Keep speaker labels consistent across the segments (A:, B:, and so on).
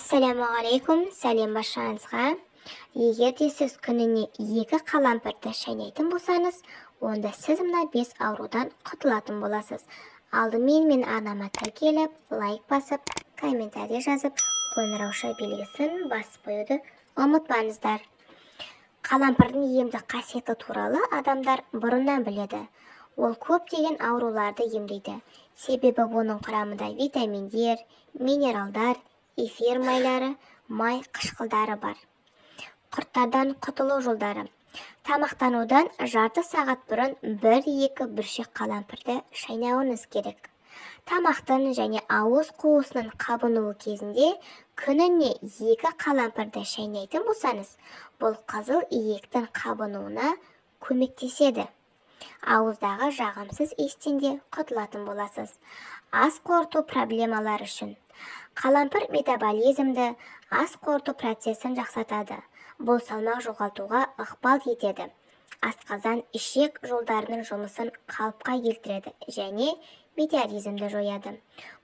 A: Ассалаумағалейкум, сәлем баршаңызға. Егер де сіз күніне 2 қалампырды шайнайтын болсаңыз, онда сіз мына 5 аурудан құтылатын боласыз. Алдымен мен арнама тіркеліп, лайк басып, комментарий жазып, қоңырауша белгісін басып қоюды ұмытпаңыздар. Қалампырдың емдік қасиеті туралы адамдар бұрыннан біледі. Ол көптеген ауруларды емдейді. Себебі оның құрамында витаминдер, минералдар, эфир майлары, май қышқылдары бар. Құрттардан құтылу жолдары. Тамақтанудан жарты сағат бұрын 1-2 бүршек қалампырды шайнауыңыз керек. Тамақтың және ауыз қуысының қабынуы кезінде күніне 2 қалампырды шайнайтын болсаңыз, бұл қызыл иектің қабынуына көмектеседі. Ауыздағы жағымсыз иістен де құтылатын боласыз. Ас қорыту проблемалары үшін. Қалампыр метаболизмді, ас қорыту процесін жақсартады. Бұл салмақ жоғалтуға ықпал етеді. Асқазан ішек жолдарының жұмысын қалыпқа келтіреді және метеоризмді жояды.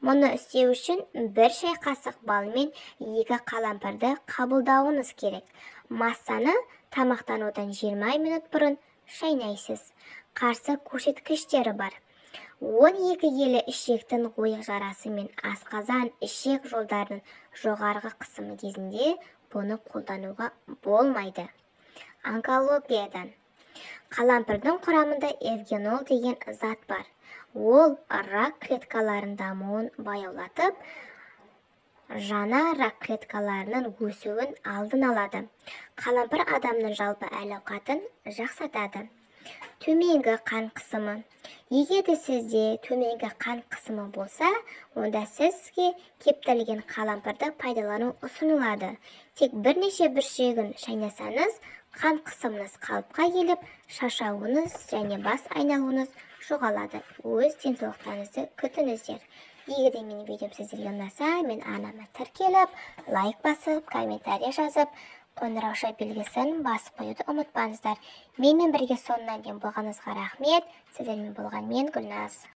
A: Мұны істеу үшін 1 шай қасық балмен 2 қалампырды қабылдауыңыз керек. Массаны тамақтанудан 20 минут бұрын шайнайсыз. Қарсы көрсеткіштері бар. 12 елі ішектің ойық жарасы мен асқазан ішек жолдарының жоғарғы қысымы кезінде бұны қолдануға болмайды. Онкологиядан. Қалампырдың құрамында эвгенол деген зат бар. Ол рак клеткаларының дамуын баяулатып, жаңа рак клеткаларының өсуін алдын алады. Қалампыр адамның жалпы әл-ауқатын жақсартады. Төменгі қан қысымы. Егер де сізде төменгі қан қысымы болса, онда сізге кептірілген қалампырды пайдалану ұсынылады. Тек бірнеше бүршегін шайнасаңыз, қан қысымыңыз қалыпқа келіп, шаршауыңыз және бас айналуыңыз жоғалады. Өз денсаулықтарыңызды күтіңіздер. Егер де менің видеом сіздерге ұнаса, мен арнама тіркеліп, лайк басып, комментарий жазып, қоңырауша белгісін басып қоюды ұмытпаңыздар. Менімен бірге соңынан дейін болғаныңызға рахмет. Сіздермен болған мен, Гүлназ.